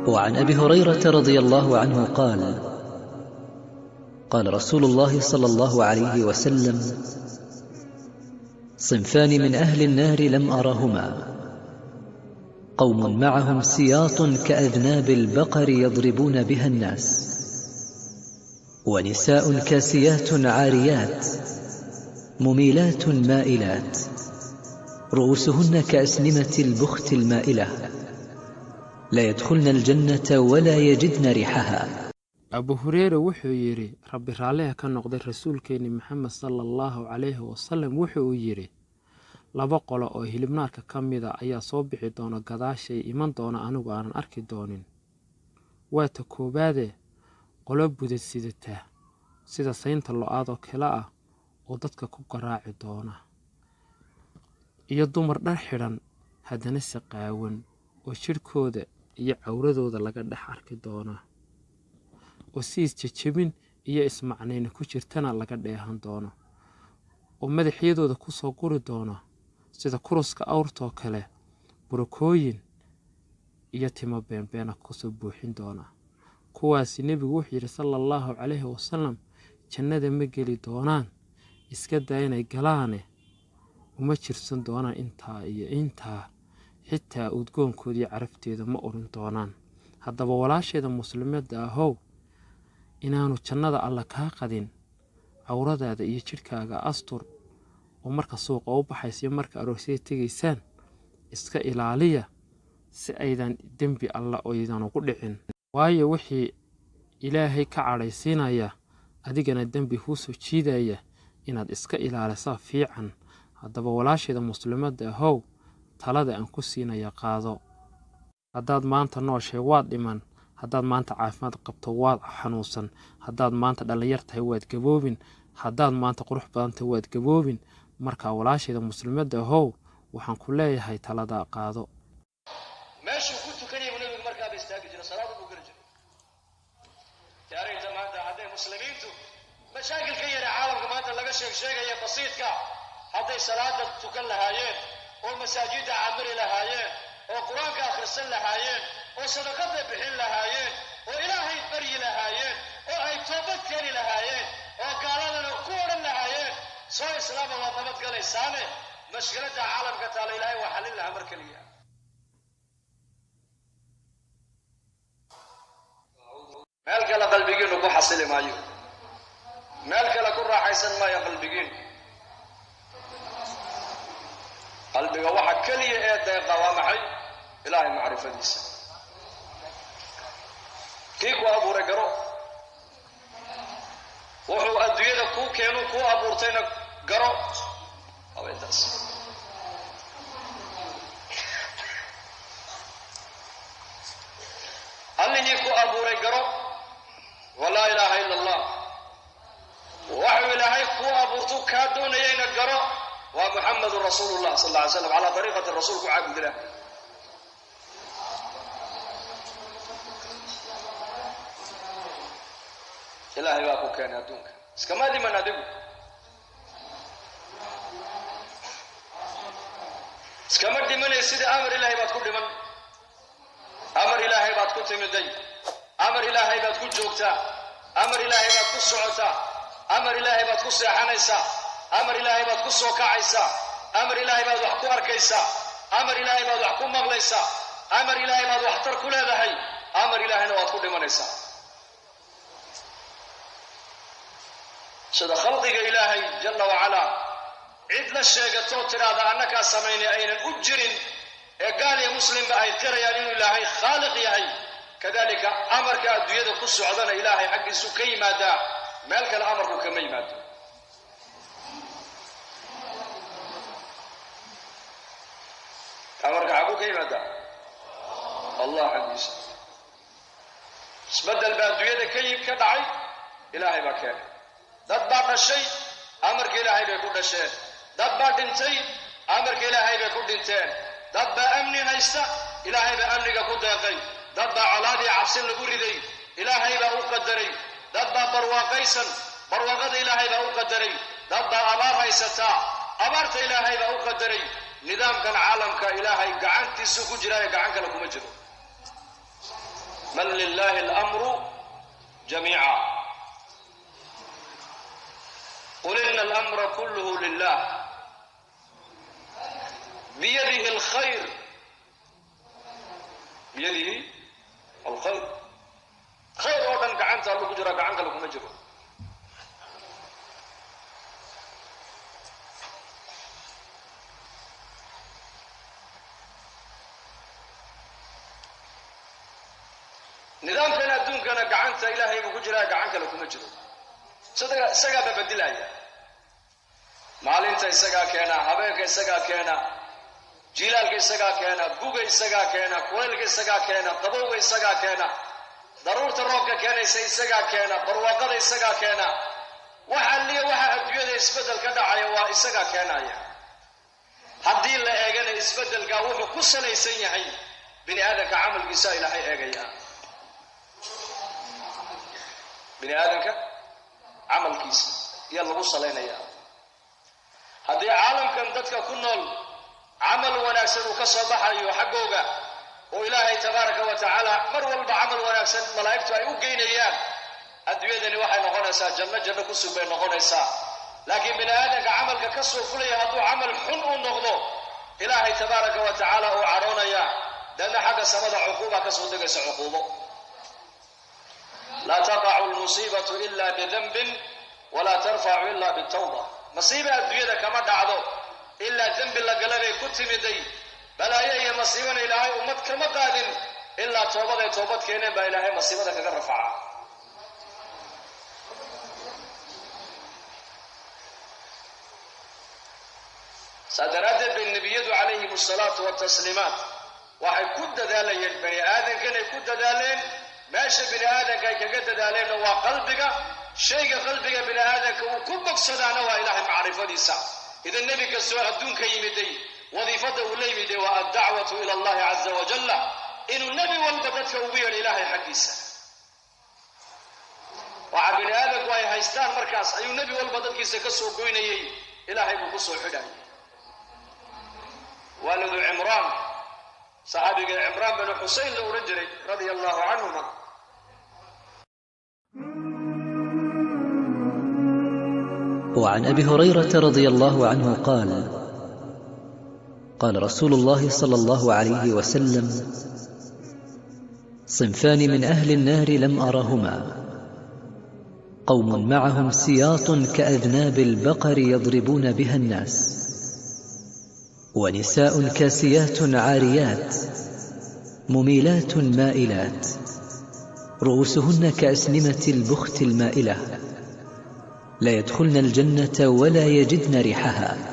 وعن أبي هريرة رضي الله عنه قال: قال رسول الله صلى الله عليه وسلم: صنفان من أهل النار لم أرهما، قوم معهم سياط كأذناب البقر يضربون بها الناس، ونساء كاسيات عاريات مميلات مائلات رؤوسهن كأسنمة البخت المائلة، لا يدخلن الجنة ولا يجدن ريحها. Abu Hureyre wuxuu yidhi, Rabbi raalliha ka noqday, rasuulkeenni Maxamed sala Allahu calayhi wasalam wuxuu uu yidhi: laba qolo oo hilibnaarka ka mida ayaa soo bixi doona gadaashay iman doona, anigu aanan arki doonin. Waa ta koowaade, qolo budad sidata sida saynta lo'aad oo kale ah oo dadka ku garaaci doona, iyo dumar dhar xidhan haddana si qaawan oo jidhkooda iyo cawradooda laga dhex arki doona, oo si isjejebin iyo ismacnayna ku jirtana laga dheehan doono, oo madaxyadooda ku soo guri doona sida kuruska awrtoo kale burukooyin iyo timo beenbeena kusoo buuxin doona. Kuwaasi nebigu wuxuu yidhi sala Allahu calayhi wasalam, jannada ma geli doonaan, iska daa inay galaane, uma jirsan doonaan intaa iyo intaa, xitaa udgoonkooda iyo carafteeda ma urin doonaan. Haddaba walaasheeda muslimadda ahow, inaanu jannada Alla kaa qadin, cawradaada iyo jidhkaaga astur, oo marka suuqa u baxaysa iyo marka aroosyada tegaysaan iska ilaaliya, si aydan dembi Alla oydan ugu dhicin. Waayo, wixii Ilaahay ka cadhaysiinaya adigana dembi kuu soo jiidaya inaad iska ilaalisaa fiican. Haddaba walaasheeda muslimadda ahow, talada aan ku siinaya qaado. Haddaad maanta nooshay waad dhiman, haddaad maanta caafimaad qabto waad xanuunsan, haddaad maanta dhallinyar tahay waad gaboobin, haddaad maanta qurux badan tahay waad gaboobin. Markaa walaasheeda muslimadda ahow, waxaan ku leeyahay talada qaado. Meeshuu ku tukanayay buu nabigu markaaba istaagi jiray, salaadu buu geli jiray. Taariikhda maanta hadday muslimiintu mashaakilka yara caalamka maanta laga sheeg sheegaya basiidka, hadday salaada tukan lahaayeen oo masaajidda camiri lahaayeen oo Qur-aanka akhrisan lahaayeen oo sadaqada bixin lahaayeen oo Ilaahay baryi lahaayeen oo ay toobad keeni lahaayeen oo gaaladana ku odhan lahaayeen soo islaama waad nabadgalaysaane, mashkiladda caalamka taala Ilaahay waa xallin lahaa mar keliya. Meel kale qalbigiinu ku xasili maayo, meel kale ku raaxaysan maayo qalbigiinu. Qalbiga waxa keliya ee deeqa waa maxay? Ilaahay macrifadiisa. Kii ku abuuray garo, wuxuu adduunyada kuu keenuu kuu abuurtayna garo. Waaba intaas. Allihii ku abuuray garo, walaa ilaaha ila Allah. Waxuu Ilaahay kuu abuurtuu kaa doonayayna garo, waa Muxamedun rasuulu llah sal alla alay slam, calaa dariiqati rasuul ku caabud ilaah. Ilaahay baa ku keenay adduunka, iskama dhiman adigu, iskama dhimanay, sida amar Ilaahay baad ku dhiman, amar Ilaahay baad ku timiday, amar Ilaahay baad ku joogtaa, amar Ilaahay baad ku socotaa, amar Ilaahay baad ku seexanaysaa, amar Ilaahay baad ku soo kacaysaa, amar Ilaahay baad wax ku arkaysaa, amar Ilaahay baad wax ku maqlaysaa, amar Ilaahay baad waxtar ku leedahay, amar Ilaahayna waad ku dhimanaysaa. Sida khalqiga Ilaahay jalla wacalaa cid la sheegatoo tidhaahda annakaa samaynay aynan u jirin, ee gaal iyo muslimba ay qirayaan inuu Ilaahay khaaliq yahay, kadalika amarka adduunyada ku socdana Ilaahay xaggiisu ka yimaadaa, meel kale amarku kama yimaado. Amarka xaguu ka yimaadaa? Allah xaggiisa. Isbeddel baa adduunyada ka yib ka dhacay, Ilaahay baa keenay. Dad baa dhashay, amarka Ilaahay bay ku dhasheen. Dad baa dhintay, amarka Ilaahay bay ku dhinteen. Dad baa amni haysta, Ilaahay baa amniga ku deeqay. Dad baa colaadii cabsi lagu riday, Ilaahay baa u qadaray. Dad baa barwaaqaysan, barwaaqada Ilaahay baa u qadaray. Dad baa abaar haysataa, abaarta Ilaahay baa u qadaray. Nidaamkan caalamka Ilaahay gacantiisu ku jiraayo, gacan kale kuma jiro. Man lilahi alamru jamiica. Qul ina alamra kulluhu lilah, biyadihi alkhayr, biyadihi alkhayr. Khayr oo dhan gacanta Allu ku jiraa, gacan kale kuma jiro. Nidaamkan adduunkana gacanta Ilaahay buu ku jiraa, gacan kale kuma jiro. Isagaaba bedilaya. Maalinta isagaa keena, habeenka isagaa keena, jilaalka isagaa keena, guga isagaa keena, kulaylka isagaa keena, qabowga isagaa keena, daruurta roobka keenaysa isagaa keena, barwaaqada isagaa keena. Waxa liya waxa adduunyada isbeddel ka dhacaya waa isagaa keenaya. Haddii la eegana, isbeddelkaa wuxuu ku salaysan yahay bini aadamka camalkiisa. Ilaahay eegaya bini aadamka camalkiisa ayaa lagu salaynaya. Haddii caalamkan dadka ku nool camal wanaagsan uu ka soo baxayo xaggooga, oo Ilaahay tabaaraka wa tacaala mar walba camal wanaagsan malaa'igtu ay u geynayaan, adduunyadani waxay noqonaysaa janno, janno ku sug bay noqonaysaa. Laakiin bini aadamka camalka ka soo fulaya hadduu camal xun u noqdo, Ilaahay tabaaraka wa tacaala uu cadhoonaya, deedna xagga samada cuquuba ka soo degaysa, cuquubo. Laa taqacu lmusiibatu ila bidanbin walaa tarfacu ila bitawba. Masiiba adduunyada kama dhacdo ilaa dembi la gala bay ku timiday. Balaayo iyo masiibana Ilaahay ummad kama qaadin ilaa toobaday toobad keeneen baa Ilaahay masiibada kaga rafaca. Saa daraaddeed bay nebiyadu calayhim asalaatu watasliimaat waxay ku dadaalayeen bani aadamkanay ku dadaaleen. Meesha bini aadamka ay kaga dadaaleenna waa qalbiga. Shayga qalbiga bini aadamka uu ku bogsadaana waa Ilaahay macrifadiisa. Idan nebi kastoo adduunka yimiday wadiifadda uu la yimiday waa addacwatu ila Allahi caza wajalla, inuu nebi walba dadka ugu yeedho Ilaahay xaggiisa. Waxa bini aadamku ay haystaan markaas ayuu nebi walba dadkiisa ka soo goynayey, Ilaahay buu ku soo xidhayay. Waalidu Cimraan, saxaabiga Cimraan binu Xusein la odhan jiray, radia allahu canhuma. وعن ابي هريره رضي الله عنه قال: قال رسول الله صلى الله عليه وسلم: صنفان من اهل النار لم ارهما، قوم معهم سياط كاذناب البقر يضربون بها الناس، ونساء كاسيات عاريات مميلات مائلات، رؤوسهن كاسنمه البخت المائله، لا يدخلن الجنه ولا يجدن ريحها.